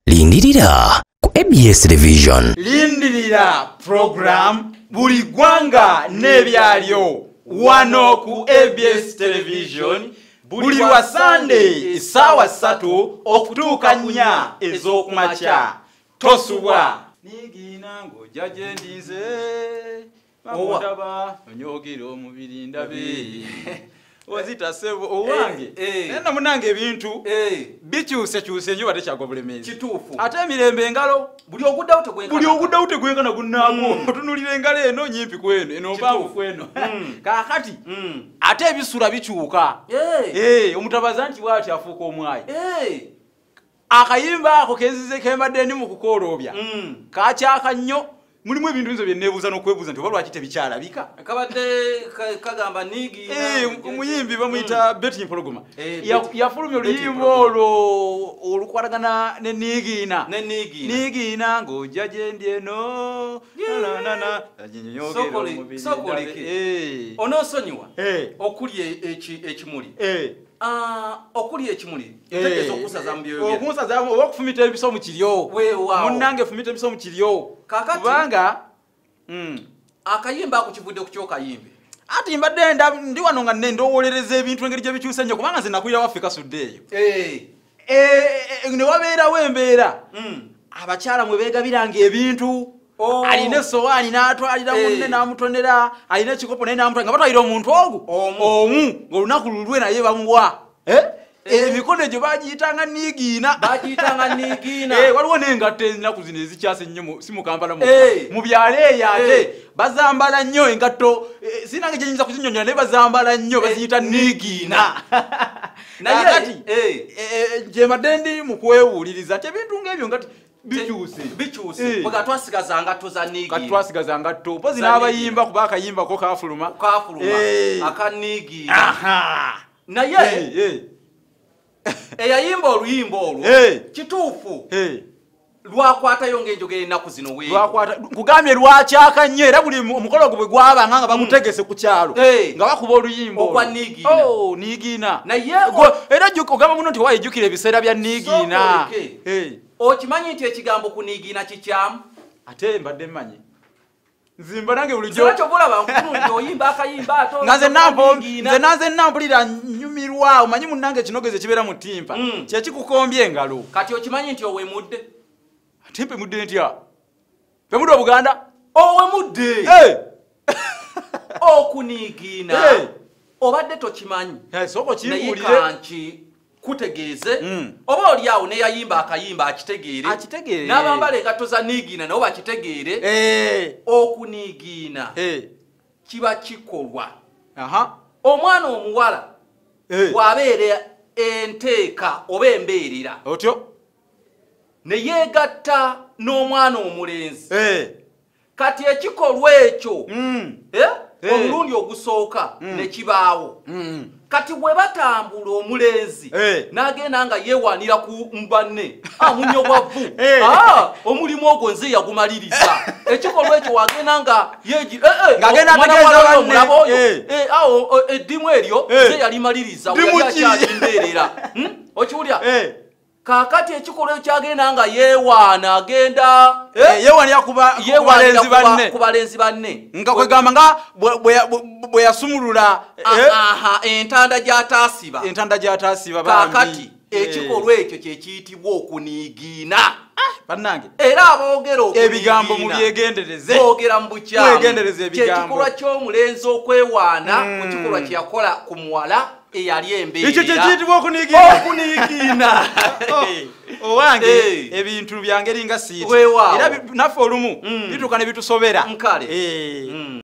Lindirira ku ABS Television. Lindirira program buli ggwanga n'ebyalyo wano ku ABS Television buli lwa Sunday essaawa 3 okutuuka 4 ez'okumakya. Tosubwa. Nigiina ng'ojja gye ndinze bakundaba onyogira omubiri ndabe wazita sebo owange nena munange ebintu bikyuse nnyo batekyagwa bulemeezi. Kituufu. Ate emirembe engalo buli oguddawo tegwenkana. Buli oguddawo tegwenkana gunnaagwo. Otunuulira engalo eno nyimpi ku eno, eno mpanvu ku eno. Kaakati ate ebisula bikyuka. Omutabaza nti bw'ati afuuka omwayi. Akayimba ako kenzize kembadde ndi mu kukooloobya kakyaka nnyo. Mulimu ebintu nzo bye neebuuza n'okwebuuza nti oba lwaki tebikyalabika. Kabadde kagamba niigiina. Omuyimbi bamuyita Betty Mpologoma. Yafulumya oluyimba olwo olukwatagana ne niigiina. Niigiina ng'ojja gye ndi eno. Sokoleke. Onoosonyiwa okulya ekimuli. Okulya ekimuli tegeeza okusaza mu by'oyogera. Okunsaza oba okufumita ebiso mu kiryo. Munnange fumita ebiso mu kiryo. Kubanga akayimba ako kivudde ku ky'okayimbe. Ati mbadde ndi wano nga ndowoolereza ebintu engeri gye bikyuse ennyo kubanga nze nakulira waffe Kasudde eyo. Ne wabeerawo embeera abakyala mwe beegabiranga ebintu. Alina essowaani n'atwalira munne n'amutonera, alina ekikopo naye n'amutwalira nga batwalira omuntu ogwo omu ng'olunaku lulwe naye bamuwa. Emikono egyo bagiyitanga niigiina. Bagiyitanga niigiina. Waliwo n'engatto ennaku zino ezikyase ennyo si mu Kampala mu byalo eyo ate bazambala nnyo engatto sinange gye nyinza kuzinnyonnyola naye bazambala nnyo baziyita niigiina. Naye gye mbadde ndi mu kwewuliriza nti ebintu ng'ebyo nga bikyuse. Bikyuse. Bwe twasigaza ngatto za niigiina. Kati twasigaza ngatto. Mpozi n'abayimba kuba akayimbako kaafuluma. Kaafuluma. Aka niigiina. Naye eyayimba oluyimba olwo kituufu lwakwatayo ng'enjogera ennaku zino lwakwata nkugambye lwakyaka nnyo era buli omukolo gwe gwabanga nga bagutegese ku kyalo nga bakuba oluyimba ogwa niigiina. Niigiina. Naye era ogamba muno nti wayejjukira ebiseera bya niigiina. Okimanyi nti ekigambo kuniigiina kikyamu? Ate mbadde mmanyi. Nzimba nange bulijjo. Kyova nkutunulira oyimba akayimba ate nga nze nampulira nnyumirwa. Omanyi munnange ekinogezi ekibeera mu ttimpa kye kikukombya engalo. Kati okimanyi nti owemudde? Ate mpemudde ntya? Mpemudde Obuganda? Owemudde! Okuniigiina obadde tokimanyi. Sooka okibuulire. Naye kanki kutegeeze oba oli awo neyayimba akayimba akitegeere. Akitegeere. N'abambala engatto za niigiina nabo bakitegeere. Okuniigiina kiba kikolwa. Omwana omuwala bw'abeera enteeka oba embeerera. Otyo? Ne yeegatta n'omwana omulenzi. Kati ekikolwa ekyo omulundi ogusooka ne kibaawo. Kati bwe batambula omulenzi n'agenda nga yeewaanira ku banne amunyo gwa vvu omulimu ogwo nze yagumaliriza. Ekikolwa ekyo wagenda nga omulaba oyo awo eddimu eryo nze yalimaliriza yali akyali mbeerera. Okiwulira? Kaakati ekikolwa ekyagenda nga yeewaana agenda yeewaanira ku balenzi banne nga kwegamba nga bwe yasumulula entanda gy'ataasiba. Entanda gy'ataasiba bambi. Kaakati ekikolwa ekyo kye kiyitibwa okuniigiina. Bannange era aboogera ebigambo mubyegendereze. Boogera mu bukyamu. Mwegendereze ebigambo. Kyekikolwa ky'omulenzi okwewaana ku kikolwa kye yakola ku muwala eyali embeerera. Ekyo kye kiyitibwa okuniigiina. Okuniigiina. Owange ebintu bya ngeri nga siiti. Era naffe olumu bituuka ne bitusobera. Nkale.